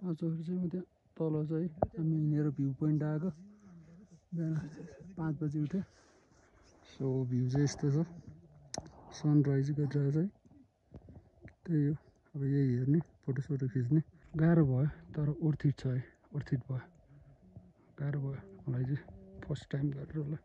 पाँचोखरी चाहिँ म त्यहाँ तल चाहिँ हामी हिँडेर भ्यू पोइन्ट आएको बिहान 5 बजी उठ्यो सो भ्यू चाहिँ यस्तो छ सनराइज गरेर चाहिँ त्यही हो अब यही हेर्ने फोटोसोटो खिच्ने गाह्रो भयो तर वर्थ इट छ है वर्थ इट भयो गाह्रो भयो मलाई चाहिँ फर्स्ट टाइम गरेर होला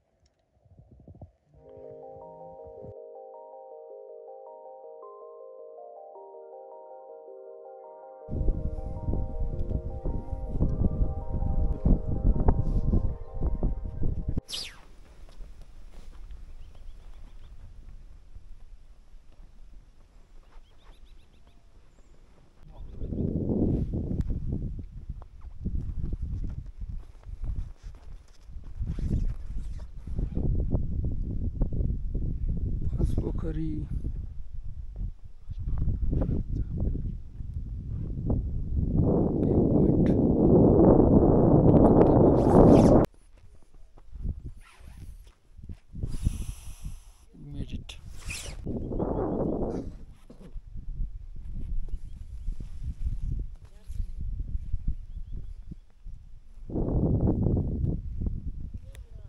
पोखरी मेडिट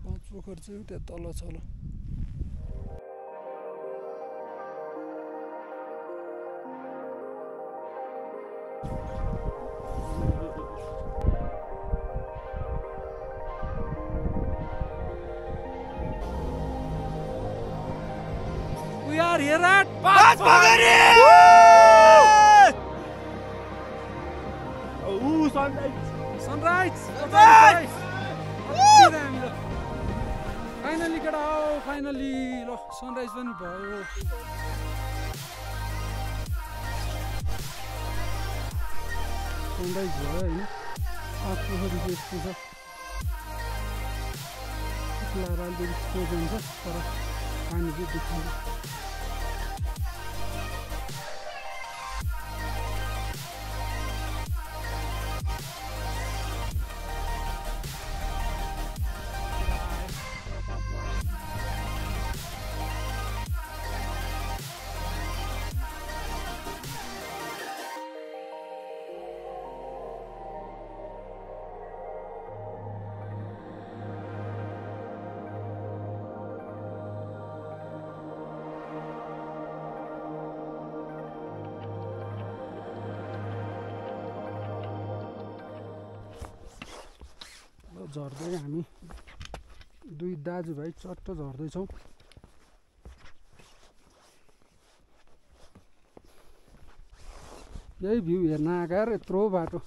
पाँच पोखर चाहिँ त्यहाँ तल छ ल We are here at Pachpagari! Ooh, sunlight! Sunrise! Sunrise! Finally get out! Finally! Lo, sunrise पनि भयो sunrise भयो हैन पाँच पोखरी चाहिँ यस्तो छ लारालदेखि स्पोर्ट हुन्छ तर पानी चाहिँ देखिन्छ झर्दै हामी दुई दाजुभाइ चट्ट झर्दैछौँ यही भ्यू हेर्न आएर यत्रो बाटो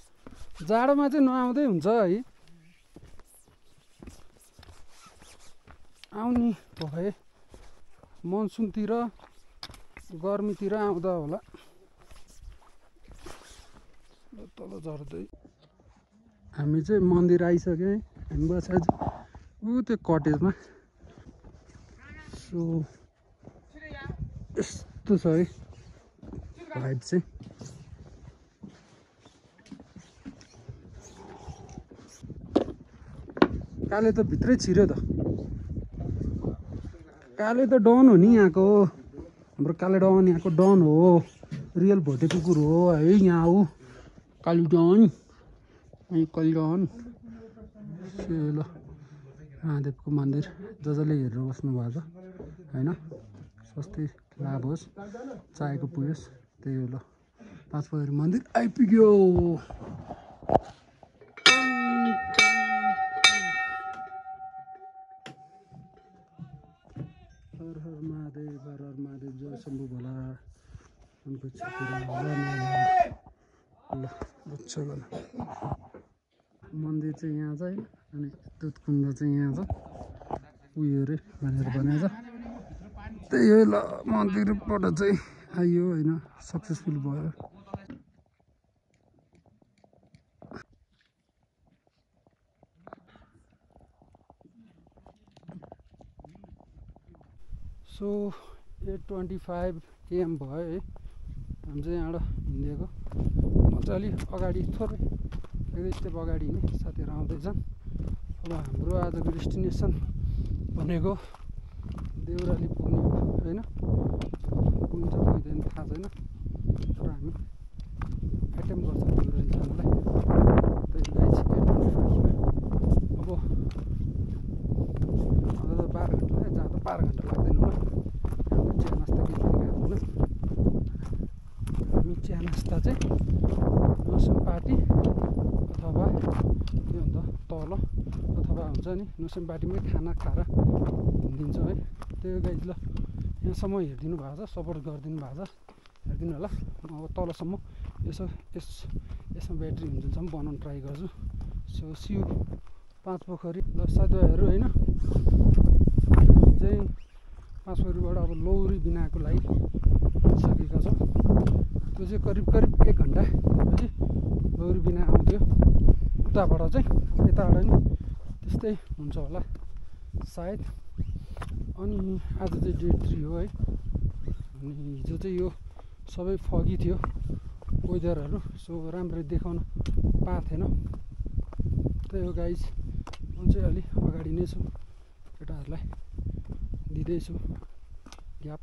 जाडोमा चाहिँ नआउँदै हुन्छ है आउने भए मनसुनतिर गर्मीतिर आउँदा होला तल झर्दै हामी चाहिँ मन्दिर आइसक्यो है हामी बस आज ऊ त्यो कटेजमा सो यस्तो छ है भाइब चाहिँ काले त भित्रै छिर्यो त काले त डन हो नि यहाँको हाम्रो काले डन यहाँको डन हो रियल भोटे कुकुर हो है यहाँ हो काली डन कल्याण ल महादेवको मन्दिर जसले हेरेर बस्नु भएको छ होइन सस्तै लाभ होस् चाहेको पुगोस् त्यही हो ल पाँचपोखरी मन्दिर आइपुग्यो हर हर महादेव जय शम्भु भोला उनको ल रक्षा गर्न मन्दिर चाहिँ यहाँ चाहिँ अनि दुधकुण्ड चाहिँ यहाँ छ उयो रे भनेर भनेको छ त्यही हो ल मन्दिरबाट चाहिँ आइयो होइन सक्सेसफुल भयो सो 8:25 AM भयो है हामी चाहिँ यहाँबाट हिँडेको मजाले अगाडि थोरै एक स्टेप अगाडि हिँड्ने साथीहरू आउँदैछन् अब हाम्रो आजको डेस्टिनेसन भनेको देउराली पुग्ने हो होइन पुगिन्छ पुग्दैन थाहा छैन तर हामी एटेम्प गर्छौँ देउराली जानलाई चिया नास्ता चाहिँ नोसेम्पाटी अथवा त्योभन्दा तल अथवा हुन्छ नि नोसेम्पाटीमै खाना खाएर हिँडिदिन्छ है। त्यही गाइज ल यहाँसम्म हेरिदिनु भएको छ, सपोर्ट गरिदिनु भएको छ, हेरिदिनु होला। म अब तलसम्म यसमा ब्याट्री हुन्जेलसम्म बनाउनु ट्राई गर्छु। सो सिउ 5 पोखरी ल साथीभाइहरू होइन चाहिँ 5 पोखरीबाट अब लौरी बिनाको लागि सकेका छौँ। त्यो चाहिँ करिब 1 घन्टा हिँडेपछि लौरी बिना आउँथ्यो उताबाट चाहिँ, यताबाट नि त्यस्तै हुन्छ होला सायद। अनि आज चाहिँ डे 3 हो है। अनि हिजो चाहिँ यो सबै फगी थियो वेदरहरू, सो राम्ररी देखाउन पाएको थिएन। त्यही हो गाइज, म चाहिँ अलि अगाडि नै छु, केटाहरूलाई दिँदैछु ग्याप।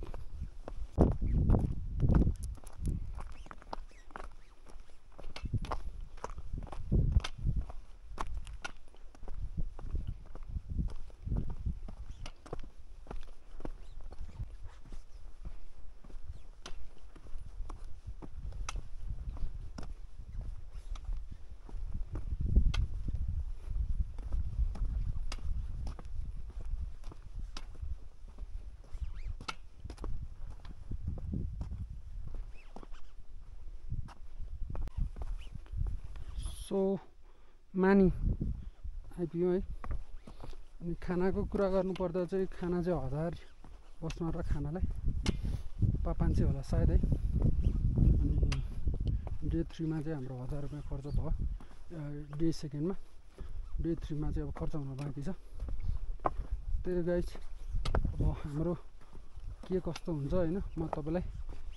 सो मानी आइपुग्यो है। अनि खानाको कुरा गर्नुपर्दा चाहिँ खाना चाहिँ 1000 बस्न र खानालाई 500 होला सायद है। अनि डे 3 मा चाहिँ हाम्रो 1000 रुपियाँ खर्च भयो, डे 2 मा। डे 3 मा चाहिँ अब खर्च हुन बाँकी छ। त्यही गाइज अब हाम्रो के कस्तो हुन्छ होइन, म तपाईँलाई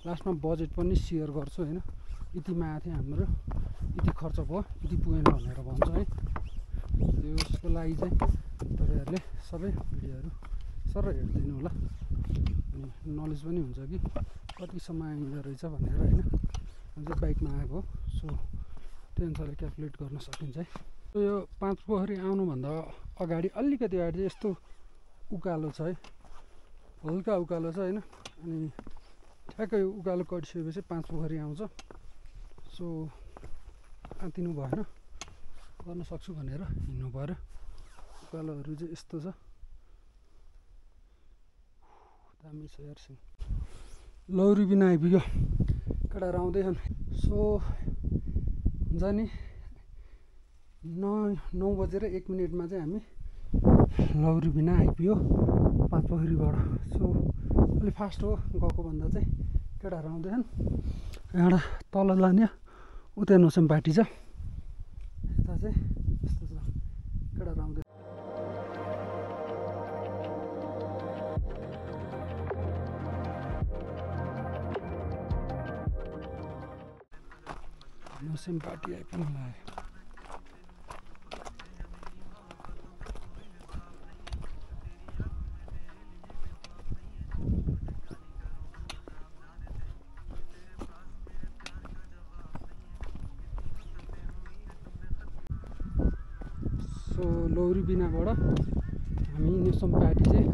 लास्टमा बजेट पनि सेयर गर्छु होइन। यति माथि हाम्रो यति खर्च भयो, यति पुगेन भनेर भन्छ है। त्यसको लागि चाहिँ तपाईँहरूले सबै भिडियोहरू सर हेरिदिनु होला। अनि नलेज पनि हुन्छ कि कतिसम्म आइँदो रहेछ भनेर होइन। म चाहिँ बाइकमा आएको हो, सो त्यो अनुसारले क्यालकुलेट गर्न सकिन्छ है। यो 5 पोखरी आउनुभन्दा अगाडि अलिकति अगाडि चाहिँ यस्तो उकालो छ है, हल्का उकालो छ होइन। अनि ठ्याक्कै उकालो कटिसकेपछि 5 पोखरी आउँछ। सो आँतिनु भएन, गर्न सक्छु भनेर हिँड्नु पऱ्यो। उकालोहरू चाहिँ यस्तो छ, दामी छ यार सिङ। लौरी बिना आइपुग्यो, केटाहरू आउँदैछन्। सो हुन्छ नि 9 बजेर 1 मिनटमा चाहिँ हामी लौरी बिना आइपुग्यो 5 पोखरीबाट। सो अलिक फास्ट हो गएको भन्दा चाहिँ। केटाहरू आउँदैछन्, यहाँबाट तल लाने उता नोसेम्पाटी छ, यता चाहिँ यस्तो छ। केटाहरू आउँदै नोसेम्पाटी आइपुग्नु लाग्यो। सो लौरी बिनाबाट हामी नोसेम्पाटी चाहिँ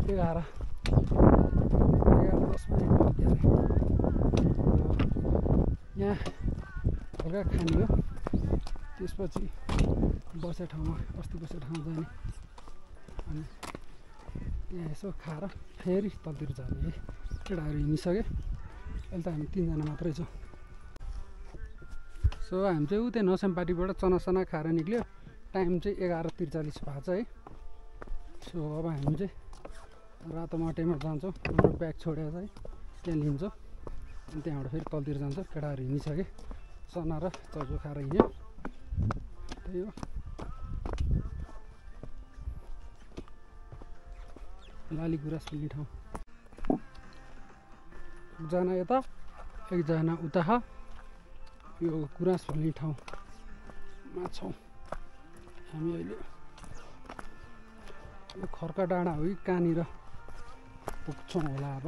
11:10 मिनटमा पुग्यो अरे। यहाँ हल्का खाने हो, त्यसपछि बसेको ठाउँमा अस्ति बसेको ठाउँ जाने। अनि त्यहाँ यसो खाएर फेरि तलतिर जाने है। केटाहरू हिँडिसके, अहिले त हामी 3 जना मात्रै छौँ। सो हामी चाहिँ उतै नोसेम्पाटीबाट चनासना खाएर निक्ल्यो। टाइम चाहिँ 11:43 भएको छ है। सो अब हामी चाहिँ रातो माटेमा जान्छौँ, हाम्रो ब्याग छोडेर चाहिँ त्यहाँ लिन्छौँ। अनि त्यहाँबाट फेरि तलतिर जान्छौँ। केटाहरू हिँडिसके, चना र चौचो खाएर हिँड्यो। त्यही हो, लाली गुराँस फुल्ने ठाउँ। एकजना यता एकजना उता, यो गुराँस फुल्ने ठाउँमा छौँ हामी अहिले। यो खर्का डाँडा हो कि कहाँनिर पुग्छौँ होला अब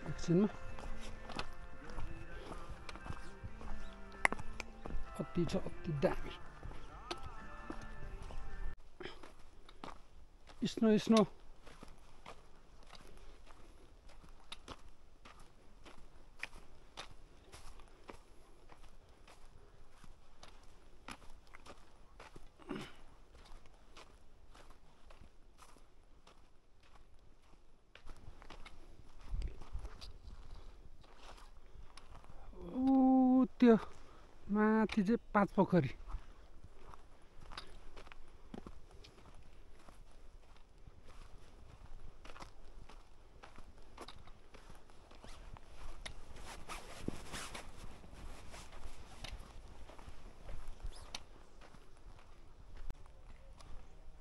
एकछिनमा। अति छ, अति दामी। स्नो त्यो माथि चाहिँ 5 पोखरी।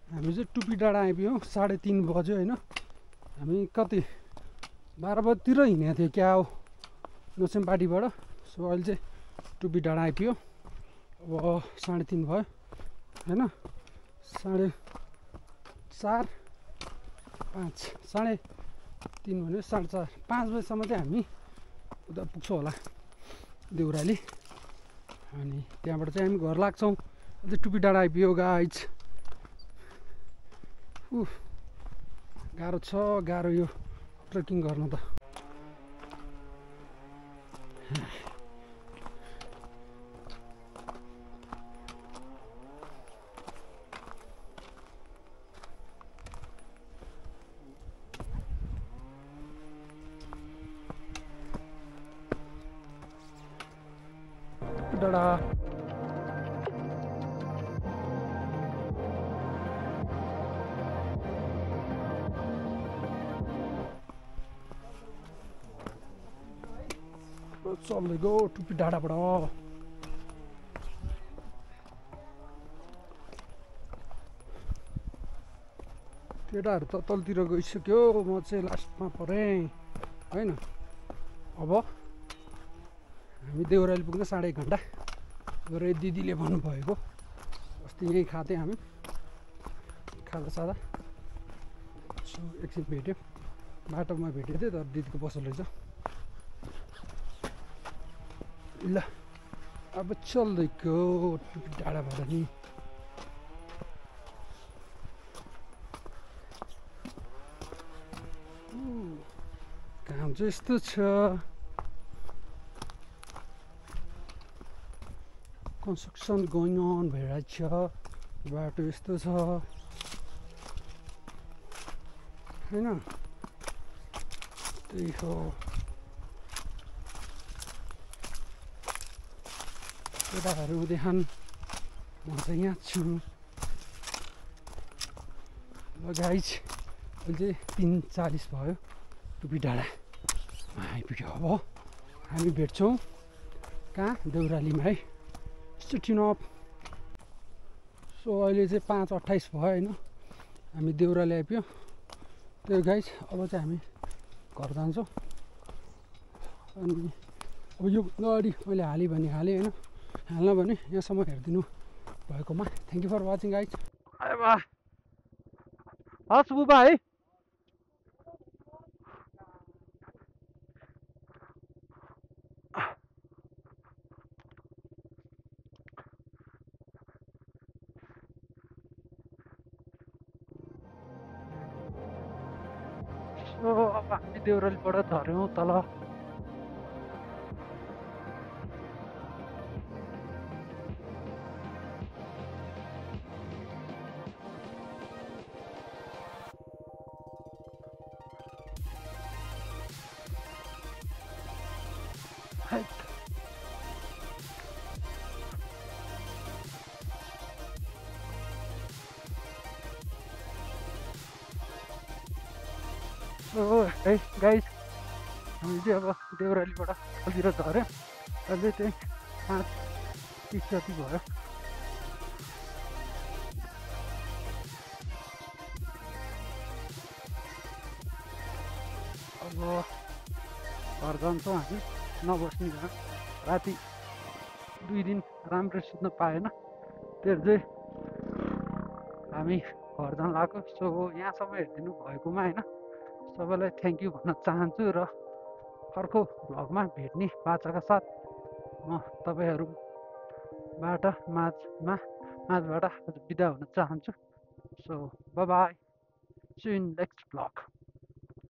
हामी चाहिँ टुपी डाँडा आइपुग्यौँ 3:30 बज्यो होइन। हामी कति 12 बजीतिर हिँडेको थियो क्या हो नोसेमपाटीबाट। सो अहिले चाहिँ टुपी डाँडा आइपुग्यो। अब 3:30 भयो होइन। 4:30 5 3:30 भन्यो 4:30 5 बजीसम्म चाहिँ हामी उता पुग्छौँ होला देउराली। अनि त्यहाँबाट चाहिँ हामी घर लाग्छौँ। अझै टुपी डाँडा आइपुग्यो गाइज। गाह्रो छ गाह्रो यो ट्रेकिङ गर्नु त। डाँडा चल्दै गयो टुपी डाँडाबाट। केटाहरू त तलतिर गइसक्यो, म चाहिँ लास्टमा परेँ होइन। अब हामी देउराली पुग्न 1.5 घन्टा गरे दिदीले भन्नुभएको। अस्ति यहीँ खाँदै हामी खाँदा सादा। सो एकछिन भेट्यो बाटोमा भेटेको थियो तर दिदीको पसल रहेछ। ल अब चल्दै गयो टुपी डाँडाबाट नि। काम चाहिँ यस्तो छ, कन्स्ट्रक्सन गोइङ अन भइरहेछ। बाटो यस्तो छ होइन। त्यही हो केटाहरू देखान, म चाहिँ यहाँ छु। ल गाइज अहिले चाहिँ 3:40 भयो टुपी डाँडा आइपुग्यो। अब हामी भेट्छौँ कहाँ देउरालीमा है स्टेसन अफ। सो अहिले चाहिँ 5:28 भयो होइन। हामी देउराली आइपुग्यो। त्यो गाइज अब चाहिँ हामी घर जान्छौँ। अनि अब यो गाडी मैले हालेँ भने हालेँ होइन, हाल्न भने यहाँसम्म हेरिदिनु भएकोमा thank you for watching guys. हस् बुबा है। अब हामी देउरालीबाट झऱ्यौँ तल। है गाइज हामी चाहिँ अब देउरालीबाट फल्तिर झऱ्यो। अहिले चाहिँ 5:30 जति भयो। अब घर जान्छौँ हामी नबस्ने जहाँ। राति 2 दिन राम्ररी सुत्न पाएन, त्यो चाहिँ हामी घर जान लाग्यो। सो यहाँसम्म हेरिदिनु भएकोमा होइन सबैलाई थ्याङ्क यू भन्न चाहन्छु। र अर्को भ्लगमा भेट्ने बाचाका साथ म तपाईँहरूबाट माझबाट बिदा हुन चाहन्छु। So bye bye, see you in next vlog.